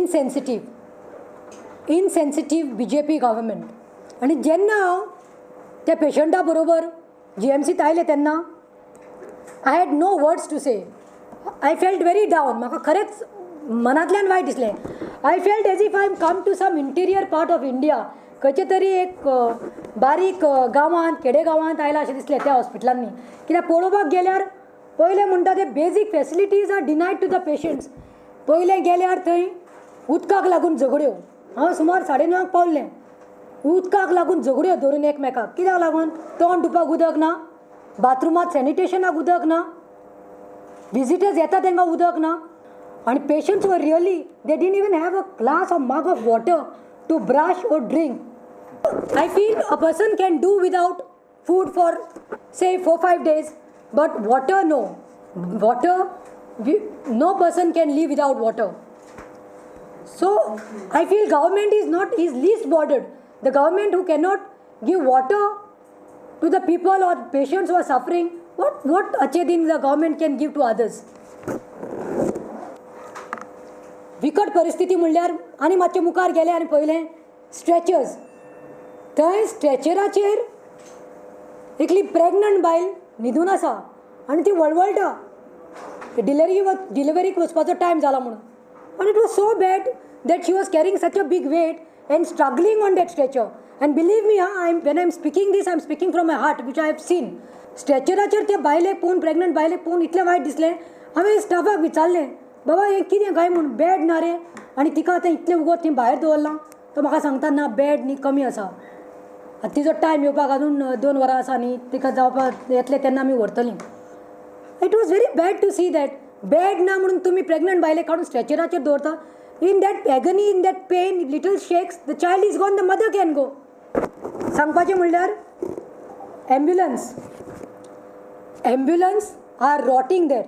Insensitive, insensitive BJP government. आनी जेन्ना हांव त्या पेशंटा बरोबर जीएमसीत आयलें तेन्ना I had no words to say. I felt very down. म्हाका खरेंच मनांतल्यान वायट दिसलें. I felt as if I am come to some interior part of India. खंयचे तरी एक बारीक गांवांत, खेडे गांवांत आयलां अशें दिसलें त्या हॉस्पिटलांनी. कित्याक पळोवपाक गेल्यार पयलें म्हणटा ते basic facilities are denied to the patients. पयलें गेल्यार थंय उदकाक लागून झगड्यो. हांव सुमार 9:30 पावलें. उदकाक लागून झगड्यो धरून एकमेकाक. कित्याक लागून? तोंड धुवपाक उदक ना, बाथरुमांत सॅनिटेशनाक उदक ना, विजिटर्स येता तांकां उदक ना. आनी patients were really, they didn't even have a glass or mug of water to brush or drink. I feel a person can do without food for say 4-5 days, but water no. Water, no person can live without water. So I feel government is not, is least bothered. The government who cannot give water to the people or patients who are suffering, what achhe din the government can give to others? विकट परिस्थिती म्हणल्यार आनी मातशें मुखार गेले आनी पळयलें stretchers. थंय स्ट्रेचराचेर एकली प्रेग्नंट बायल न्हिदून आसा आनी ती वळवळटा, डिलिव्हरीक वचपाचो टायम जाला म्हणून. आनी it was so bad that she was carrying such a big weight and struggling on that stretcher. And believe me, I am, when I am speaking this, I am speaking from my heart, which I have seen. स्ट्रेचराचेर त्या बायलेक पळोवन, pregnant बायलेक पळोवन इतलें वायट दिसलें. हांवें स्टाफाक विचारलें, बाबा हें कितें काय म्हूण, बेड ना रे आनी तिका आतां इतलें उगत थंय भायर दवरलां. तो म्हाका सांगता ना, बेड न्ही कमी आसा, आतां तिजो टायम येवपाक अजून 2 वरां आसा न्ही, तिका जावपाक येतलें तेन्ना आमी व्हरतलीं. It was very bad to see that. Bed ना म्हणून तुमी प्रेग्नंट बायलेक काडून स्ट्रेचराचेर दवरता. In that agony, in that pain, little shakes, the child is gone, the mother can go. सांगपाचें म्हणल्यार ambulance, ambulance are rotting there.